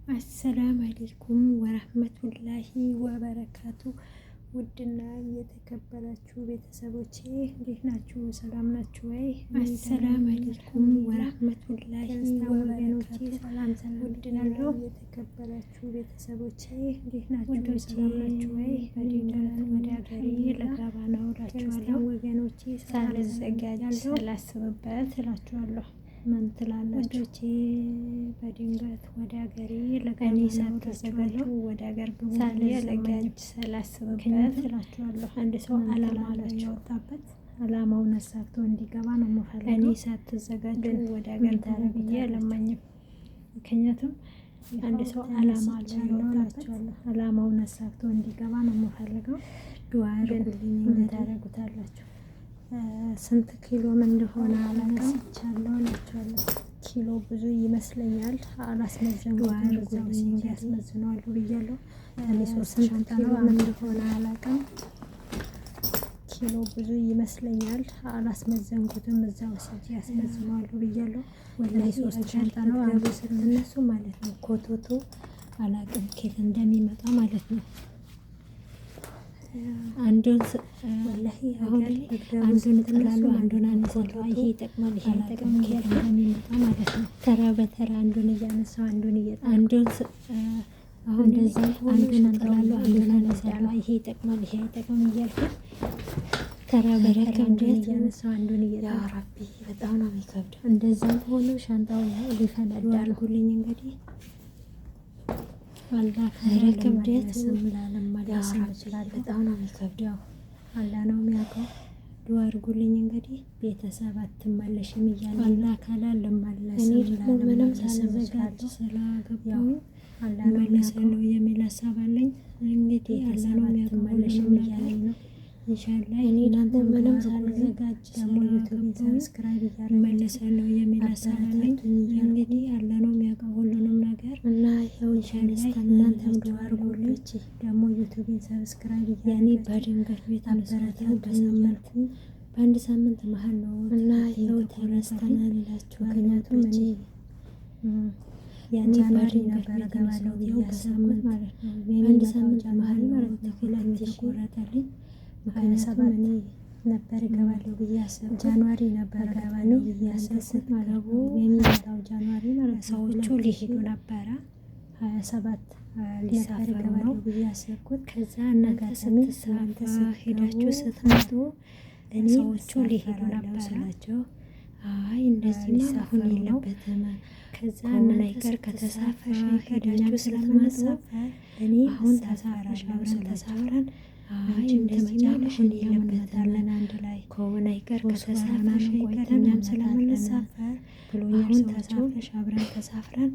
السلام عليكم ورحمة الله وبركاته። ውድና የተከበራችሁ ቤተሰቦቼ እንዴት ናችሁ? ሰላም ናችሁ ወይ? السلام عليكم ورحمة الله وبركاته። ሰላም ሰላም። ውድና የተከበራችሁ ቤተሰቦቼ እንዴት ናችሁ? ሰላም ናችሁ ወይ? በድንገት ወደ ሀገሬ ልገባ ነው እላችኋለሁ ወገኖቼ፣ ሳልዘጋጅ ሳላስብበት እላችኋለሁ። ምን ትላላችሁ? በድንገት ወደ ሀገሬ እኔ ሳትዘጋጁ ወደ ሀገር ግቡ ሳልዘጋጅ ሳላስብበት እላችኋለሁ። አንድ ሰው አላማ አለው የወጣበት፣ አላማውን አሳክቶ እንዲገባ ነው የምፈልገው። እኔ ሳትዘጋጁ ወደ ሀገር ግቡ ብዬ አለማኝም። ምክንያቱም አንድ ሰው አላማ አለው የወጣበት፣ አላማውን አሳክቶ እንዲገባ ነው የምፈልገው። ዱዓ አድርጉልኝ። ምን ታደርጉታላችሁ? ስንት ኪሎም እንደሆነ አላውቅም። ቻለው እላችኋለሁ። ኪሎ ብዙ ይመስለኛል። አላስመዘንኩትም። እዛው ሲሄድ ያስመዝነዋለሁ ብያለሁ። እኔ ሶስት ሻንጣ ነው። እንደሆነ አላውቅም። ኪሎ ብዙ ይመስለኛል። አላስመዘንኩትም። እዛው ሲሄድ ያስመዝነዋለሁ ብያለሁ። ወላሂ ሶስት ሻንጣ ነው። አንዱ ስትነሱ ማለት ነው። ኮቶቶ አላውቅም ኬት እንደሚመጣ ማለት ነው። አንዱን ወላሂ አሁን አንዱን እጥላለሁ፣ አንዱን አነሳለሁ። ይሄ ይጠቅማል፣ ይሄ አይጠቅምም ከየት እንደሚመጣ ማለት ነው። ተራ በተራ አንዱን እያነሳው አንዱን አንዱን አሁን እንደዛ አንዱን እጥላለሁ፣ አንዱን አነሳለሁ። ይሄ ይጠቅማል፣ ይሄ አይጠቅምም እያልኩ ተራ በተራ አንዱን እያነሳው አንዱን ያ ረቢ በጣም ነው የሚከብደው። እንደዛም ሆኖ ሻንጣው ሊፈነዳ አድርጉልኝ እንግዲህ አላህ ክብደት ላለማለስም እችላለሁ። በጣም ነው የሚከብደው። አላህ ነው የሚያውቀው። ዱአ አድርጉልኝ እንግዲህ ቤተሰብ አትመለሽም እያለ አላህ ካላል ልመለስም እኔ ደግሞ ምንም ሳልዘጋጅ ስላገባሁኝ አላህ ነው እመለሳለሁ የሚል ሀሳብ አለኝ። እንግዲህ አላህ ነው የሚያውቀው ሁሉንም እያለኝ ነው። ኢንሻአላህ እኔ እናንተ ምንም ሳልዘጋጅ ደግሞ ዩቲዩብን subscribe እያደረጋችሁ እመለሳለሁ የሚል ሀሳብ አለኝ። እንግዲህ አላህ ነው የሚያውቀው ሁሉንም ነገር እና ይኸው ኢንሻአላህ እናንተም ዱአ አድርጉልኝ። ደግሞ ዩቲዩብን subscribe ያኔ በድንገት ቤት አበረታቱኝ። በአንድ ሳምንት መሀል ነው እና ይኸው ተነስተናል እላችኋለሁ። ምክንያቱም እኔ ያኔ January ነበረ እገባለሁ ብዬ ያሰብኩት ማለት ነው። በአንድ ሳምንት መሀል ማለት ነው ትኬት የተቆረጠልኝ። ምክንያቱም እኔ ነበር እገባለሁ ብዬ ያሰብኩት January ነበር እገባለሁ ብዬ ያሰብኩት ማለት ነው። የሚመጣው January ማለት ነው። ሰዎቹ ሊሄዱ ነበረ 27 ሊሳፈሩ ነው ብዬ ያሰብኩት። ከዛ እናንተ ስትሳፈሩ ሄዳችሁ ስትመጡ እኔ ሰዎቹ ሊሄዱ ነበረ ስላቸው አይ እንደዚህ መሆን የለበትም። ከዛ እናንተ ከተሳፈርሽ ሄዳችሁ ስትመጡ እኔ አሁን ተሳፍረሽ አብረን ተሳፍረን አይ እንደዚህ መሆን የለበትም። አንድ ላይ ከሆነ ይቀር ከተሳፈርሽ አይቀር እኛም ስለምንሳፈር ብሎኛል። አሁን ተሳፍረሽ አብረን ተሳፍረን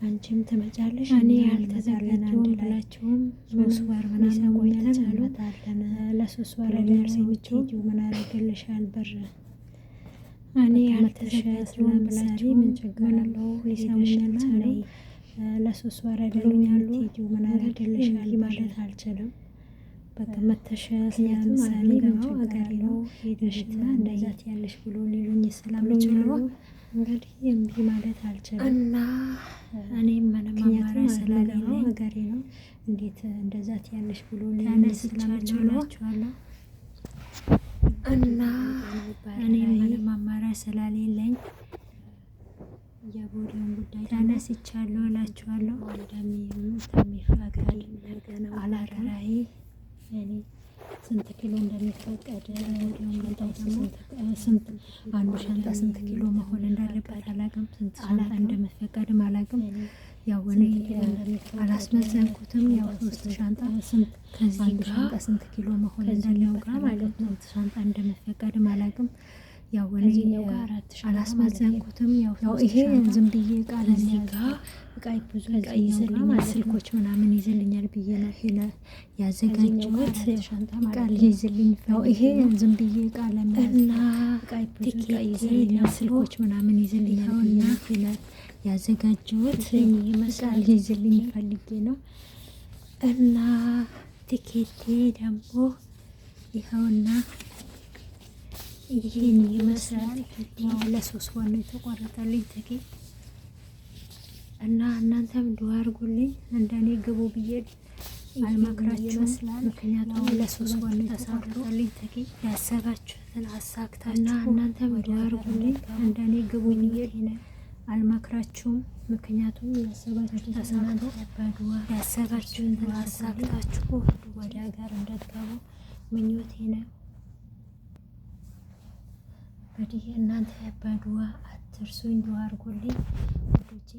አንቺም ትመጫለሽ እኔ ያልተዘጋጀሁም ብላችሁም 3 ወር ምናምን ቆይተን እንመጣለን። ለ3 ወር አይደል ሰዎቹ ምን አደርግልሻል ብር እኔ ያልተዘጋጀሁም ብላችሁ ምን ችግር አለው? ሊሰሙኝ አልቻሉም። ለ3 ወር አይደል የምትሄጂው ምን አደርግልሻል ማለት አልችልም። በቃ መተሽ ለምሳሌ ገባው አገሬ ነው ሄደሽና እንደዛ ትያለሽ ብሎ ሊሉኝ ስለሚችሉ እንግዲህ እምቢ ማለት አልችልም እና እኔም ምንም አማራጭ ስለሌለኝ ሀገሬ ነው እንዴት እንደዛ ትያለሽ ብሎ ሊሉኝ ስለሚችሉ እና እኔም ምንም አማራጭ ስለሌለኝ የቦሌውን ጉዳይ ተነስቻለሁ እላችኋለሁ። እንደሚፈቀድ አላራራይ እኔ ስንት ኪሎ እንደሚፈቀድ ስንት አንዱ ሻንጣ ስንት ኪሎ መሆን እንዳለበት አላውቅም። ስንት ሻንጣ እንደሚፈቀድም አላውቅም። ያው እኔ አላስመዘንኩትም። ያው ሶስት ሻንጣ ስንት ከዚህ ጋር ስንት ኪሎ መሆን እንዳለበት ማለት ነው። ስንት ሻንጣ እንደሚፈቀድም አላውቅም። ያው እኔ አላስመዘንኩትም። ያው ይሄ ዝም ብዬ እቃ ለዚህ ጋር እቃ ብዙ እቃ ይዘልኛል፣ ስልኮች ምናምን ይዘልኛል ብዬ ነው ይሄ ያዘጋጀሁት። እቃ ሊይዝልኝ ያው ይሄ ዝም ብዬ እቃ ለመያዝ እቃ ብዙ እቃ ይዘልኛል፣ ስልኮች ምናምን ይዘልኛል ብዬ ነው ይሄ ያዘጋጀሁት። እቃ ሊይዝልኝ ፈልጌ ነው እና ትኬቴ ደግሞ ይኸውና ይህን ይመስላል። ለ3 ወር ነው የተቆረጠልኝ ትኬት። እና እናንተም ዱአ አድርጉልኝ እንደኔ ግቡ ብዬ አልመክራችሁም። ምክንያቱም ለ3 ወር ነው የተቆረጠልኝ ትኬት። ያሰባችሁትን አሳክታችሁ እና እናንተም ዱአ አድርጉልኝ እንደኔ ግቡ ብዬ አልመክራችሁም። ምክንያቱም ያሰባችሁትን ተሳክቶ ያሰባችሁትን አሳክታችሁ ወደ ሀገር እንድትገቡ ምኞቴ ነው። እንግዲህ እናንተ በዱአ አትርሱኝ፣ ዱአ አድርጉልኝ ውዶቼ።